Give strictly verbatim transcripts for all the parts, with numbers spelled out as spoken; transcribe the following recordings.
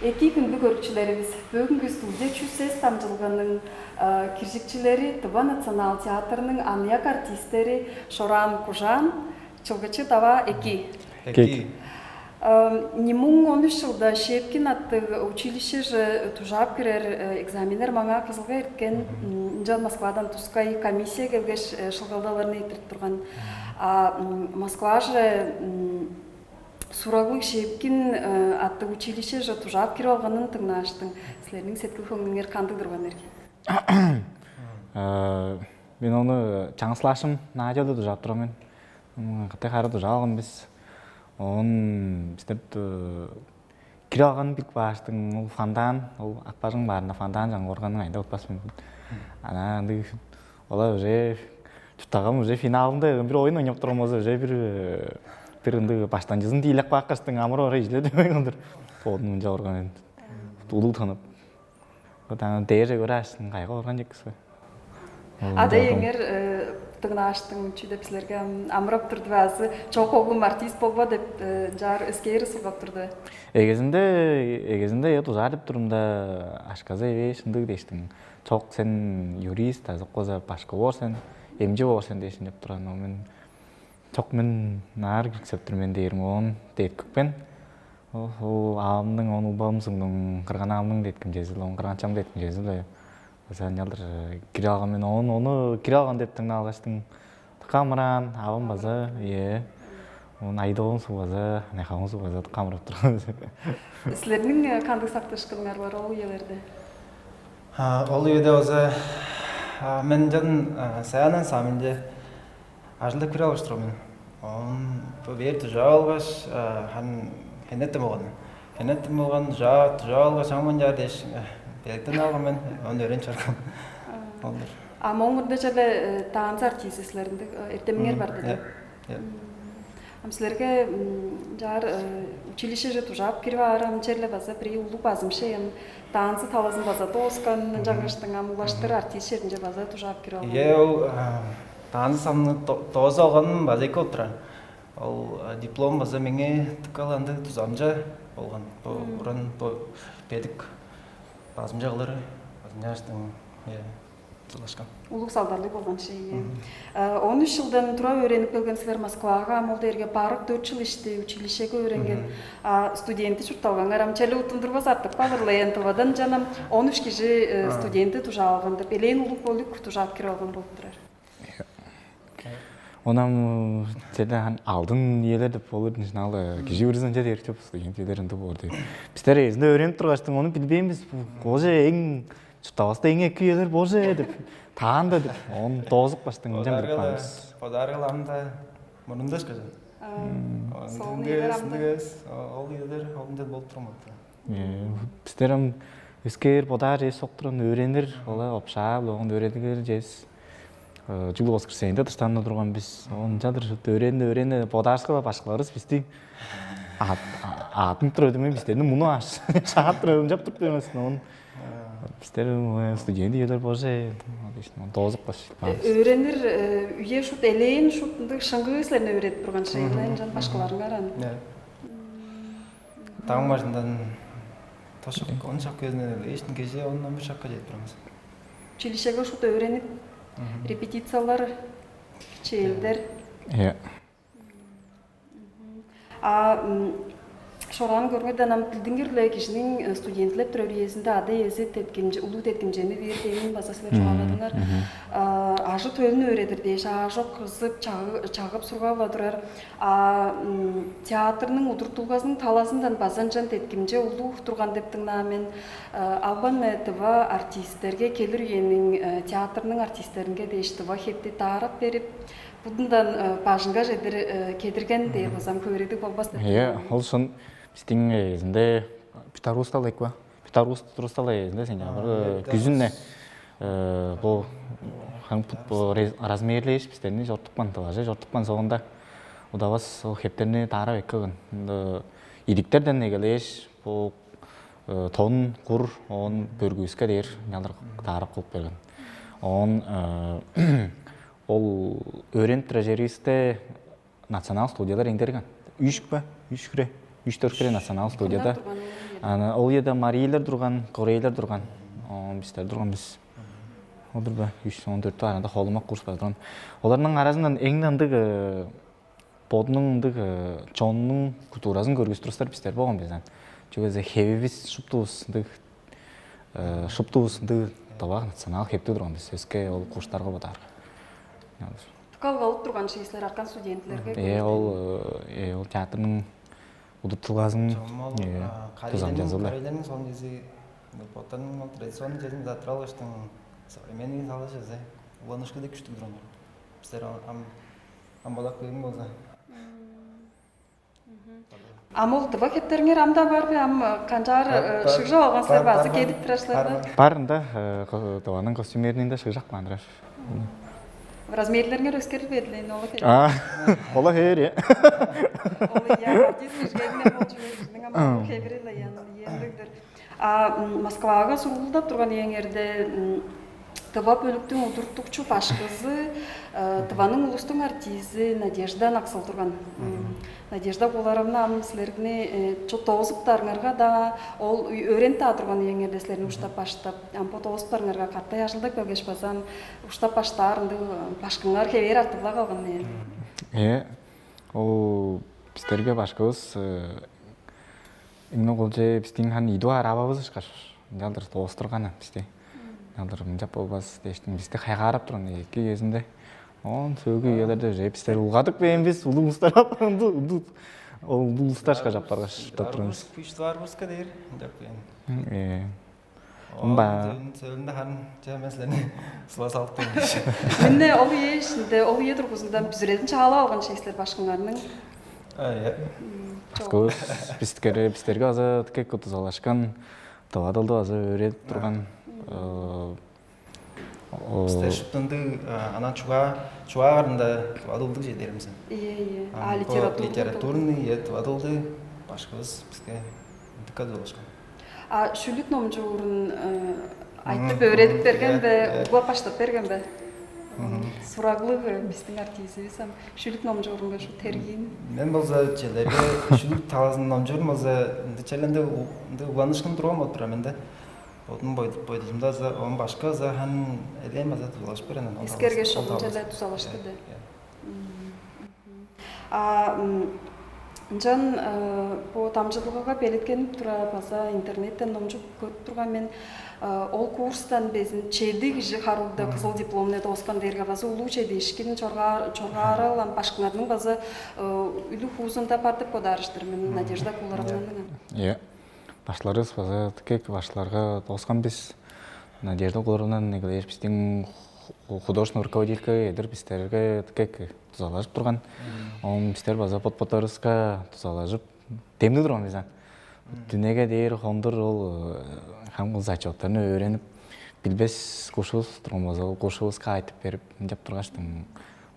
Эки күндү көрүкчүлеривис, бөгүнгү студия чүс эс дамчылгының киржикчилери, Тыва национал театрының аныяк артисттери Шораан Кужаан, чылгычы Дава Эки. Эки. Нимуң он үч жылда Щепкин аттыг училищеже тужаап кирер экзаменнер маңаа кызылга эрткен. Ынчан Москвадан тускай комиссия келгеш, шылгалдаларны эрттирип турган. А Москваже сураглыг Щепкин аттыг училищеже тужаап кирип алганын дыңнааштың, силерниң сеткил хөңнүңер кандыг турган эрге? Мен ону чаңгыс классчым Надя деп дужаап турган мен. Кытай хары дужаап алган бис. Оон бистер кирип алган бик бааштың ол фонтан, ол акпажың баарында фонтан жаңгы органның айында утпас мен. Ана ындыг ола уже чурттагам уже финалында бир оюн ойноп турган болза уже бир бир ындыг баштанчызын диилеп каапкаштың амыр ора ижиле демей кылдыр. Тоодун мынча орган улуг тынып. Вот аны дээже көрээшсин кайга орган жеккис бе? Ада эңер дыңнааштың чүү деп силерге амырап турду азы чок, оглум артист болба деп жаар өскээр сургап турду. Эгезинде эгезинде я дужаар деп турумда ашказа эвээш ындыг дештиң. Чок, сен юрист азы коза башка боор сен, эмчи боор сен дээшин деп турган. Мен чок, мен наар кириксеп тур мен дээрим оон деткипкен. Ол аамның оон убам сугнуң кырган аамның деткимчези, оон кырган чам деткимчези-ле база ынчалдыр кире алган мен. Оон ону кире алган деп дыңнаалгаштың дыка амыраан, авам база ээ, оон айдоон суг база, анайхавың суг база дыка амырап турган. Силерниң кандыг сактыышкыныңар бар ол үелерде? Ол үеде база мен жан саян ансамбльде ажылдап кире алгаш турган мен. Оон бээр дужаап алгаш, харын хенеттен болган. Хенеттен болган дужаап алгаш, аңман чаар дээш белектен алган мен. Ону өөренип чорган. Олдур. А моңурда черле танцы артисти силер ындыг эртемиңер бар деди. Ам силерге жаар училищеже дужаап кирип аар ам черле база бир улуг базымча эм танцы талазын база дооскан чаңгыштың ам улаштыр артист черинче база дужаап кирип алган. Е ол танцы самны доозу алганын база эки отурар. Ол диплом база меңээ тыккаланды дузамча болган. Бу уран бу бедик базымча кылыры базынчаштың. Жылашкан. Улуг салдарлыг болган шеге. Он үч жылдан тура өөренип келген силер Москвага, ам ол дээрге барык дөрт жыл ишти училищеге өөренген. А студенти чуртталгаңар ам черле уттундурбас артык бавырлаен тывадан жанам он үч кижи студенти тужаалган деп элээн улуг бөлүк тужаап кирип алган болуп турар. Онам чеде хан алдын иелер деп болур начинал кижи бүрүзүн чеде эрчеп студент иелер ынды боор деп. Бистер эзинде өөренип тургаштың ону билбеймиз. Кожа эң чурттаваста эң эки иелер боже деп таанда деп он доозук баштың ынчан билип каанбыз. Подаркаларында мурнундаш кыжын. Солун иелер амды. Ол иелер ол ынчан болуп турмады. Бистер ам өскээр бодаар же соктуран өөренир ола опшаап оон өөредигер жес. Чүгле воскресенье дыштанна турган бис. Оон чадыр өөрени өөрени бодаарска башкаларыбыз бисти аатынып тура өдөмей бистерни муну аш шаат тура ынчап туруп бермесин. Оон бистер студент иелер боже доозук баш. Өөренир үе шут элээн шут ындыг шыңгыы силерни өөредип турган шыйылайн жан башкаларыңар аны. Таң бажындан тошук он шак көзүнөн эле эштин кеже он он бир шакка жетип турабыз. Училищеге шут өөренип, репетициялар, челдер. Иә. А шораан көрүңерден ам билдиңер-ле кижиниң студентлеп турар үезинде ада эзи теткимче улуу теткимчени бээр демин база силер чугааладыңар. Ажы төлүн өөредир дээш аажок кызып чагып сургап-ла турар. А театрның удуртулгазының талазындан база ынчан деткимче улуг турган деп дыңнаан мен. Албан тыва артисттерге келир үениң театрның артисттеринге дээш тыва хепти даарап берип, будундан бажыңга чедир кедирген дээр базам хөөрүдүг болбас деп. Иә, ол шын. Биздин эзинде питарустал эква. Питарустал эзинде сен бир күзүнне бу размерлээш бистерни жортукпан тылажы жортукпан соонда удавас ол хептерни таарап эккелген. Идиктерден эгелээш бу тон кур оон бөргүбүске дээр ынчалдыр таарап кылып берген. Оон ол өөренип турар черибизде национал студиялар эңдерген. Үшк бе? Үшкүре. Үч-дөрт хире национал студияда. Аны ол жерде марийлер турган, корейлер турган. Оон бистер турган бис. Олар бе, үч он төрт арада холумак курс бар турган. Оларның аразындан эң ындыг бодунуң ындыг чоннуң культуразын көргүзүп турустар бистер болган безен. Чүге дээсе хевивис шуптувус ындыг шуптувус ындыг даваа национал хептиг турган бис. Өске ол курстарга бодаарга. Тукалга алып турган шиислер аркан студентилерге. Э ол э ол театрның удуртулгазын тузан жазылды. Корейлерниң соң кези боттарының ол традиционный чедин затыралыштың современный салышызы уланышкы дег күштүг турган. Бистер ам ам болак бүгүн болза. Ам ол дыва хептериңер ам-даа барбы? Ам канчаар шыгжап алган силер базы кедип турар силер? Бар ында дываның костюмеринде шыгжак каан турар. Размерлериңер өскерилбедиле эми ола хевер. А, ола хевер я. Ол я артист кижигенине болчу биздин ама хевери ла яндыгдыр. А Москвага сургуулдап турган ийеңерде тыва бөлүктүң удуртукчу башкызы тываның улустуң артизи Надежда Наксыл турган. Надежда Кууларовна ам силерни чо тоозуптарыңарга да ол өөренип-даа турган ийеңерде силерни уштап баштап ам бо тоозуптарыңарга каттай ажылдап келгеш база ам уштап баштаар ындыг башкыңар хевээр артып-ла калган ээ. Э, ол бистерге башкыбыз эң голче бистиң хан идуа арабабыз ышкаш ынчалдыр тоостурган бисти. Ынчалдыр мынчап болбас дээштиң бисти хайгаарап турган эки кезинде. Оон сөөлгү үелерде уже бистер улгадык бээн бис улуг улустар ап ынды ынды ол улуг улустар ышкаш апаргаш турдуп турган бис. Күчтү арбыска дээр деп. Э. Ымба. Сөөлүнде хан жа мен силерни сыла салып тур. Мынне ол ие ишинде ол ие тургузундан бүзүредин чаалап алган шейсилер башкыңарның. Башкыбыз бистерге бистерге азы тикек кутузалашкан дывадылды азы өөредип турган. Бистер шуптунду анан чугаа чугаа барында дывадылдыг же дээримсен. Ие ие. А литературный литературный е дывадылды башкыбыз бизге ындыкка дывалашкан. А шүлүк номчуурун айтып өөредип берген бе, угуп баштап берген бе? Сураглыг биздин артистибиз ам шүлүк номчуурунга ушу тергиин. Мен болза челерге шүлүк талазын номчуурун болза ынды челенде ынды угланышкын турган болуп турар менде. Бодум бойдужумда за он башка за хан элээн база дузалашып берген. Эскерге шолун челе дузалашты да. А ынчан бо дамчыдылгага белеткенип тура база интернеттен номчуп көрүп турган мен ол курстан безин чеди кижи харууда кызыл дипломну дооскан дээрге база улуу чедиишкин чоргаарал башкыңарның база үлүг хуузунда бар деп бодаарыштыр мен Надежда Кууларовнаның. Иә. Башларывыс база тикек башларга дооскан бис Надежда Кууларовнадан эгелээш биздин художественный руководительге эдир бистерге тикек дузалажып турган. Оон бистер база бот-боттарывыска дузалажып демниг турган бис ан. Дүнеге дээр хондур ол хам кыл зачеттарны өөренип билбес кушувус турган болза ол кушувуска айтып берип ынчап тургаштың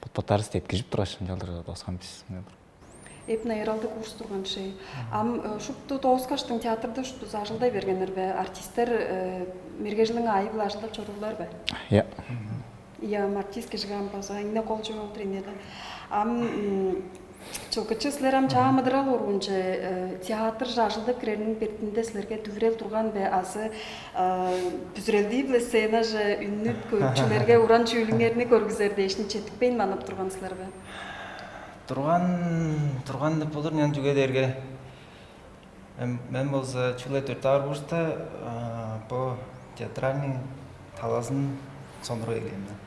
бот-боттарывыс деткижип тургаш ынчалдыр доскан бис. Эп найыралдыг курс турган шей. Ам шупту дооскаштың театрда шуптузу ажылдай бергеннер бе? Артисттер мергежилиң аайы-биле ажылдап чоруурлар бе? Иә. Иә, артист кижиге ам база эңне кол чүве болдур ийин эле. Ам чылгычы силер ам чаа мыдырал уруунче театрже ажылдап кирерниң бетинде силерге дүвүрел турган бе азы бүзүрелдии-биле сценаже үннүп көрүүчүлерге уран чүүлүңерни көргүзер дээшин четикпейн манап турган силер бе? Турган турган деп болур мен чүге дээрге мен болза чүгле төрт августта бо театральный талазын сонуруп эгелээн мен.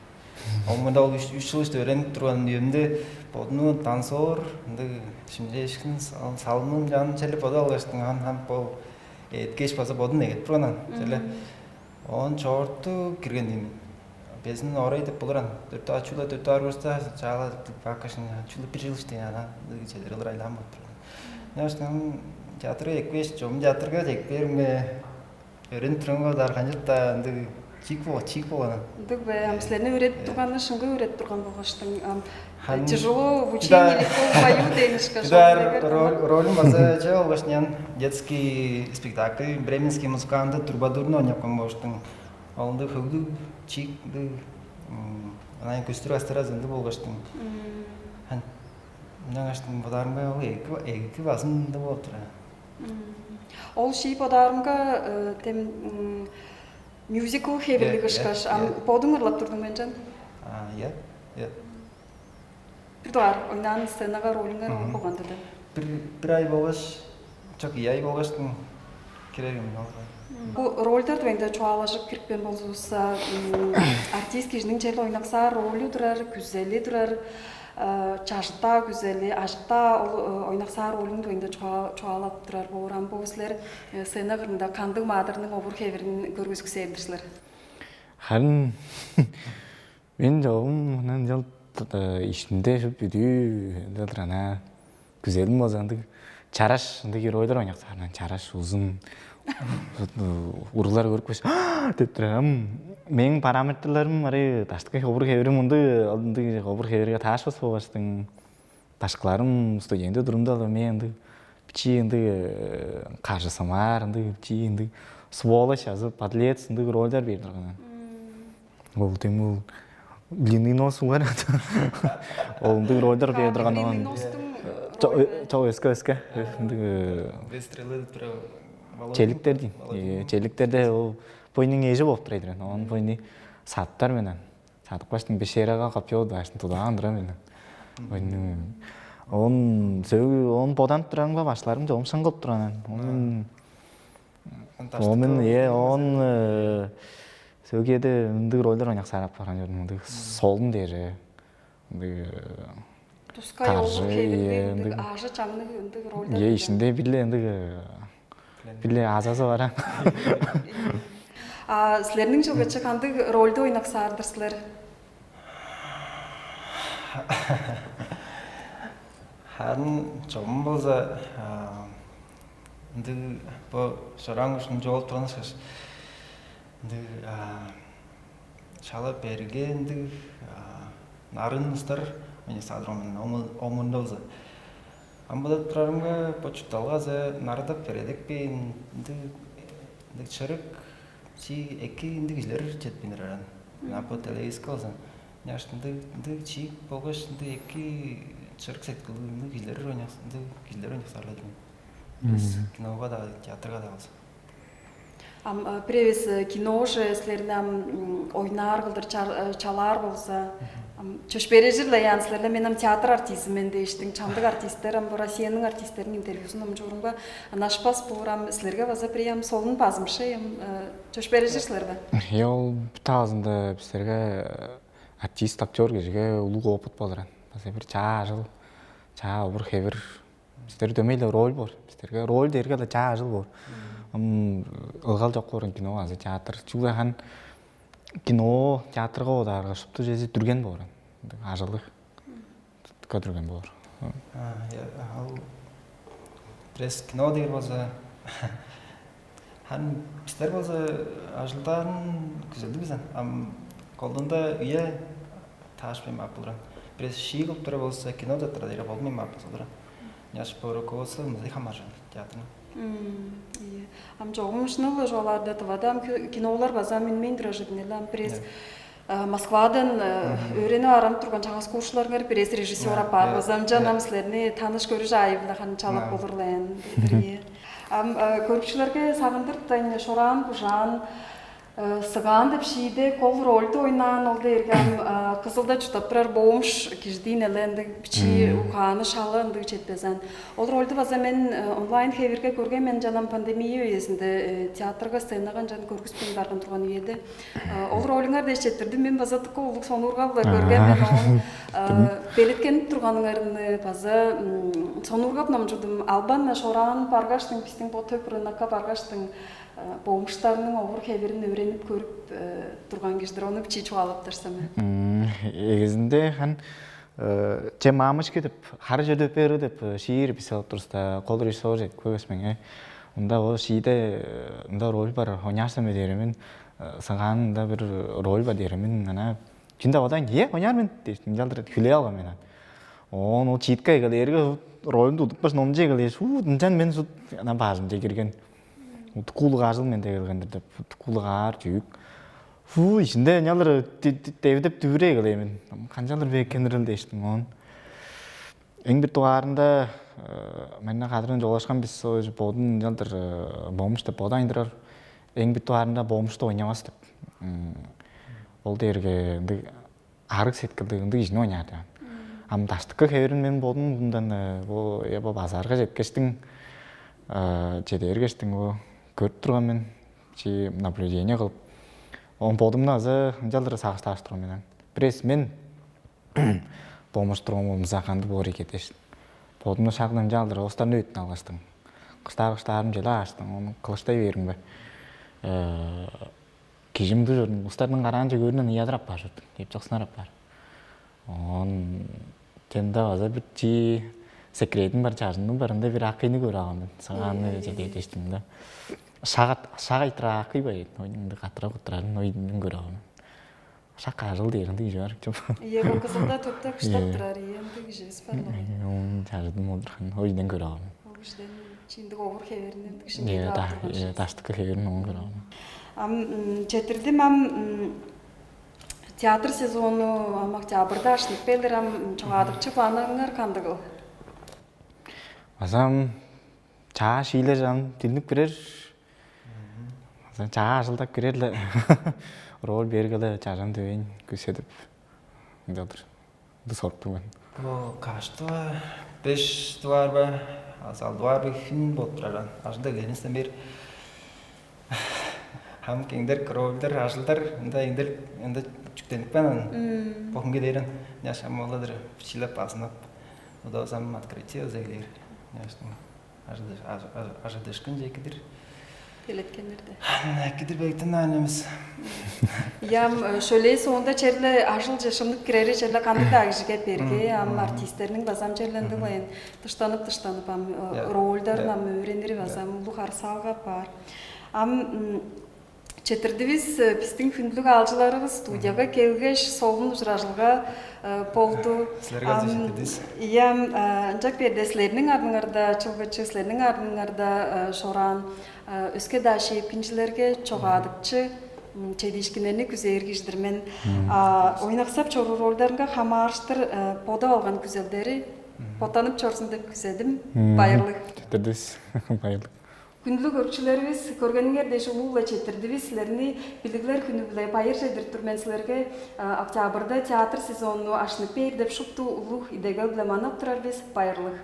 Ол мында ол үч жыл иште өөренип турган үемде бодумну танцор ындыг шимчээшкин салымын жан челе бодуп алгаштың ан ам бо эткеш база бодун эгетип турган ан челе оон чоорту кирген ийин. Безин орай деп болуран дөртөө ачуула дөртөө арбыста чаала баккашын ачуула бир жыл иштейн анан чедер ылыр айлаан болуп турган. Няштан театрга экпеш чом театрга экпээримге өрүн турумга дар канчат-даа ындыг чик бо чик болган. Ындыг бе ам силерни өөредип турганы шыңгы өөредип турган болгаштың ам тяжело в учении легко в бою дейнишка. Роль база че болгаш нян детский спектакль бременский музыканты турбадурну ойнап калган болгаштың. Ол ындыг хөглүг чиик ындыг анаа көстүр астыраа ындыг болгаштың. Хан Ынчангаштың бодаарымга ол эки, эки базымда болуп турар. Ол шии бодаарымга тем мюзикл хевирлиг ышкаш, ам бодуң ырлап турдуң бе ынчан? А, я, я. Бир дугаар ойнаан сценага ролюңар ол болган да. Бир бир ай болгаш, чок, ийи ай болгаштың кирерим мен алга. Бу ролдор дугайында чугаалажып кирипкен болзувусса, артист кижиниң черле ойнаксаар ролю турар, күзели турар, чажыттаа күзели, ажыктаа ол ойнаксаар ролюң дугайында чугаалап турар боор. Ам бо силер сцена кырында кандыг маадырның овур хевирин көргүзүксээр-дир силер? Харын мен чогум мындан чыл ишинде шуп бүдүү ынчалдыр ана күзелим болза ындыг чараш ындыг геройлар ойнаксаарынан чараш узун уруулар көрүпкеш деп турар. Ам мээң параметрларым ары даштыкы хобур хевирим ындыг ындыг хобур хевирге таашпас болгаштың башкыларым студент турумда мен ындыг бичии ындыг кажысымаар ындыг бичии ындыг сволочь азы подлец ындыг ролдар берип турган. Ол тем ол длинный нос бар. Ол ындыг ролдар берип турган. Длинный нос. Чо өске өске ындыг. Выстрелы деп тура челиктер дейм. Челиктерде ол бойнуң эжи болуп турайды. Он бойну саттар менен. Садып каштың бешерага капчоодуаштың тудаан тура мен. Он сөөгү он боданып турарымга баштыларым чогум шың кылып турган. Он он е он сөөгеде ындыг ролдор ойнаксаар апарган көрдүм. Ындыг солун дээже. Ындыг тускай олур хевирлиг ындыг аажы чаңныг ындыг ролдор. Е ишинде билле ындыг билле азазы бар. А силерниң жылгычы кандыг ролду ойнаксаар-дыр силер? Харын чогум болза ындыг бо шораан кушунчу болуп турган ышкаш ындыг шала берге ындыг нарын устар мени садыр омурунда болза ам бодап турарымга бо чуртталга азы нарыдап бередекпейн ындыг ындыг чырык чи эки ындыг кижилер четпейнер аран. Напо телевизка болза Няштындыг чиик болгаш ындыг эки чырык сеткилдиг кижилер ойнаксындыг кижилер ойнаксарлар. Кинога да театрга да калса. Ам бир эвес кино же силерни ам ойнаар кылдыр чалаар болза, ам чөпшээрежир-ле яан силерден мен ам театр артизи мен дээштиң чамдык артисттер ам Россияның артисттериниң интервьюзун ам чорумга ынашпас боор ам силерге база бир ам солун базымшы ам чөпшээрежир силер бе? Ол бүт таазында бистерге артист актер кижиге улуг опыт болуран. База бир чаа ажыл, чаа обур хевир. Бистер дөмей-ле роль боор. Бистерге роль дээрге-ле чаа ажыл боор. Ылгал чок боорун кино азы театр. Чүгле хан кино театрга одаарга шупту чези дүрген боор. Ажылы дүрген боор. Ол пресс кино дээр болза хан бистер болза ажылдаан күзелдиг бизен. Ам колдунда үйе таашпайн ап болуран. Бирээзи шии кылып тура болза кино да тура дээре болмайн ап болза туран. Няш по руководству музей хамажан театрны. Ам чогум шынылы жоларда тывада ам кинолар база ам үнмейн тура жыгнеле ам бирээс Москвадан өөренип арам турган чаңгыс куушуларыңар бирээзи режиссер апаар база ынчан ам силерни таныш көрүш аайы-биле ханы чалап болурлайн. Ам көрүкчүлерге сагындыртайн шораан бужаан сыгаан деп шииде кол рольду ойнаан ол дээрге ам кызылда чурттап турар боомуш кижидиин эле ындыг бичии угааны шалы ындыг четпезен. Ол рольду база мен онлайн хевирге көрген мен жанам пандемия үезинде театрга сценага ынчан көргүспейн барган турган үеде. Ол ролуңар дээш четирдим мен база тыка улуг сонуургап-ла көрген мен оон белеткенип турганыңарны база сонуургап номчудум. Албан шораан баргаштың биздин бо төп рынокко баргаштың боомуштарның овур хевирин өөренип көрүп турган кижидир. Ону бичии чугаалаптарсам. Эгезинде хан че мамочки деп хары жерде өпери деп шиир бис алып турста кол режиссер жетип көргөс мен. Ында ол шииде ында роль бар оняшта ме дээримин сыңгаанында бир роль бар дээримин ана күнде одан е оняр мен деп жалдыр хүлээ алган мен. Оон ол чиитке эгелээрге ролун тудупкаш номче эгелээш уу ынчан мен сут ана баажымче кирген. Утук улуг ажыл менде келгендир деп утук улуг аар чүвүк. Фу ишинде ынялыр девдеп дүвүрээ келеймин. Канчалыр бээккенирил дээштим оон. Эң бир дугаарында мындан кадырын чугаалашкан бис, бодун ынчалдыр бомж деп бодайн турар. Эң бир дугаарында бомжду ойнавас деп. Ол дээрге ындыг арыг сеткилдиг ындыг кижини ойнаар деп. Ам даштыкы хевирин мен бодум мындан бо базаарга четкештиң, чеде бергештиң, бо көрүп турган мен, чи наблюдение кылып, он бодумну азы ынчалдыр сагыштааш турган мен. Бирээс мен бомуш турган болза, кандыг боор экен дээш, бодумну шак ынчалдыр остарны өттүн алгаштың. Кыштаар кыштаарым чеде ааштың, ону кылыштай бериң бе? Кижим дужурдум, устарның караанче көөрүнөн ыядырап баар чордуң, эпчоксунарап баар. Он чемде база бир чи секретим бар, чажынным бар, ында бир акыйны көрүп алган мен. Сагааны чеде дештим да. Шагат шага айтыраа акый бар эди. Ойнуңда катыра куттурарын ойнун көрүп алган мен. Шак ажыл дээр ындыг кижи бар чоп. Ийе, бо кызылда төптө кыштап турар, ийе, ындыг киживис бар. Оң чажыдым олдурхан ойден көрүп алган. Ол кижиден чиндик овур хеверинен кишиндей Э, да, таптырган э, шест. Даштыкы хеверин оң көрүп алган. Ам четирдим ам театр сезону ам октябрьда аштынып келдир, ам чогаадыкчы планыңар кандыгыл? Азам чаа шиилер жан дилнип кирер. Азам чаа ажылдап кирерле. Роль бергеле чажан дөйн күседип ынчалдыр. Ды соруктуг мен. Бу каш дугаар, беш дугаар ба, азы алды дугаар ба, хүн болуп турар. Ажылда келгенивистен бир хам кеңдер, кровельдер, ажылдар ында эңдел ында чүктенип каан. Бохунге дээрен няшам оладыр. Шилеп базынап, удавазам открытие узеглер. Няштың ажыдышкын жекидир. Белеткеннерде. Экидир бектен аан эмес. Ям шөлээ соонда черле ажыл жашынып кирери черле кандыг-даа кижиге берге, ам артисттерниң базам черлендиг оен дыштанып дыштанып ам рольдарын ам өөренери базам улуг харсаалга бар. Ам четирдивис, биздин хүндүлүг аалчыларыбыз студияга келгеш, солун ужуражылга болду. Силерге Ам, жетирдивис. Ийе, ам ынчак берде силерниң адыңарда, чылгычы силерниң адыңарда шораан өске-даа шиепкинчилерге чогаадыкчы чедиишкиннерни күзээр кижидир мен. Ойнаксап чоруур ролдарынга хамаарыштыр бодап алган күзелдери боттанып чорзун деп күзедим. Байырлыг. Четирдис. Байырлыг. Хүндүлүг көрүкчүлеривис, көргениңер дээш улуу-ла четирдивис силерни. Билиглер хүнү-биле байыр чедирип тур мен силерге. Октябрда театр сезонуну ашнып бээр деп шупту улуг идегел-биле манап турар бис. Байырлыг.